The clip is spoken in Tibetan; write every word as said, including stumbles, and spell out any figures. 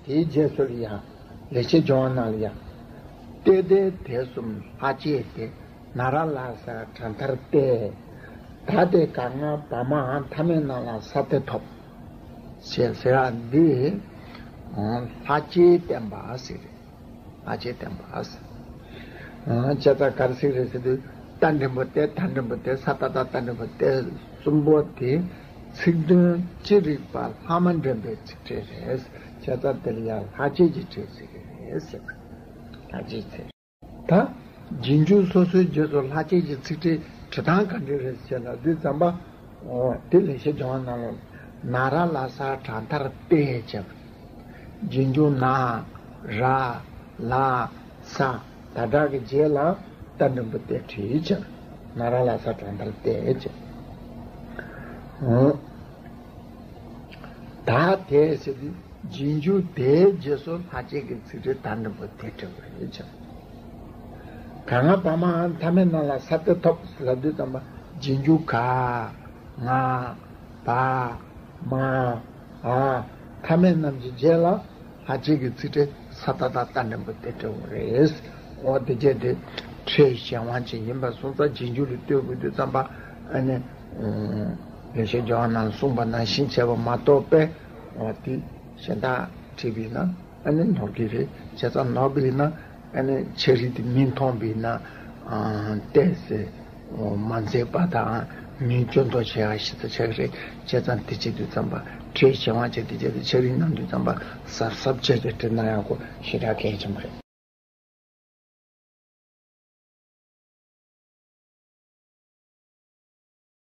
དེའི་རྗེས་སུ་ཡང་ལེགས་བཤད་ལྗོན་དབང་ནང་ལ་ཡང་། ཏེ་དེ་དེ་གསུམ་ལྷག་བཅས་ཏེ། ན་ར་ལ་ས་དྲག་མཐར་ཏེ། ད་དེ་ག་ང་བ་མ་མཐའ་མེད་རྣམས་ལ་ས་ཏེ་ཐོབ། ཞེས་ཟེར་བ་འདི་ལྷག་བཅས་བསྟན་པ་ཟེར། ལྷག་བཅས་བསྟན་པ་ཟེར། བྱས་ཙང་ག་རེ་ཟེར་རེད་ཟེར་དུས། རྟ་འགྲེང་བུ་སྟེ། རྟ་འགྲེང་བུ་སྟེ། ས་ཏ་བཏགས་རྟ་འགྲེང་བུ་སྟེ། གསུམ་པོ་དེ་ཚིག་དོན་ཅི་རིགས་པ་ལྷག་མ་འདྲེན་པའི་ཚིག་ཕྲད་རེད། བྱས་ཙང་དེ་ལ་ཡང་ལྷག་བཅས་ཀྱི་ཕྲད་ཟེར་གྱི་རེད་ཟེར་བ། ལྷག་བཅས་ཚིག་ད་རྗེས་འཇུག་སོ་སོའི་རྗེས་སུ་ལྷག་བཅས་ཀྱི་ཚིག་ཕྲད་བྲི་སྟངས་ག་འདྲ་རེད་ཟེར་ལབ་དུས་ཙམ་པ། འོ་དེ་ལེགས་བཤད་ལྗོན་དབང་ནང་ལ། ན་ར་ལ་ས་དྲག་མཐར་ཏེ་བྱས། རྗེས་འཇུག་ན་ར་ལ་ས། ད་དྲག་གི་རྗེས་ལ་རྟ་འགྲེང་བུ་སྟེ་བྲིས་བྱས། ན་ར་ལ་ས་དྲག་མཐར་ཏེ་བྱས། འོ། ད་དེ་ཟེར་དུས་རྗེས་འཇུག་དེའི་རྗེས་སུ་ལྷག་བཅས་ཀྱི་ཚིག་ཕྲད་རྟ་འགྲེང་བུ་སྟེ་བྲི་བ་རེད་བྱས། ག་ང་བ་མ་འ་མཐའ་མེད་རྣམས་ལ་ས་ཏེ་ཐོབ་ལབ་དུས་ཙམ་པ། རྗེས་འཇུག་ག་ང་བ་མ་འ་མཐའ་མེད་རྣམས་ཀྱི་རྗེས་ལ་ལྷག་བཅས་ཀྱི་ཚིག་ཕྲད་ས་ཏ་བཏགས་རྟ་འགྲེང་བུ་སྟེ་བྲི་བ་རེད། འོ་དེ་བྱས་ཏེ་ཕྲད་གཞན་དབང་ཅན་ཡིན་པ་སོང་ཙང་རྗེས་འཇུག་ལ་ལྟོས་དགོས་དུས་ཙམ་པ། ཨ་ནི་ལེགས་བཤད་ལྗོན་དབང་ནང་གསུངས་པ་ནང་བཞིན་བྱས་པ་མ་གཏོགས་པས། འོ་དེ་གཞན་དག་བྲིས་པས་ན་ཨ་ནི་ནོར་གྱི་རེད། བྱས་ཙང་ནོར་བས་ན་ཨ་ནི་ཕྱག་རིས་དེ་མི་མཐོང་བས་ན། ཨ་ཏེ་ཟེར་མ་མཛེས་པ་དང་མི་སྐྱོན་དུ་བྱས་པ་ཞིག་ཏུ་ཆགས་ཀྱི་རེད། བྱས་ཙང་དེ་བྱེད་དུས་ཙམ་པ་ཕྲད་གཞན་དབང་ཅན་དེ་བྱས་ཏེ་ཕྱག་རིས་གནང་དུས་ཙམ་པ་གཟབ་གཟབ་བྱས་ཏེ་བྲིས་ན་ཡག་པོ་ཞེ་དྲག་གལ་ཆེན་པོ་རེད།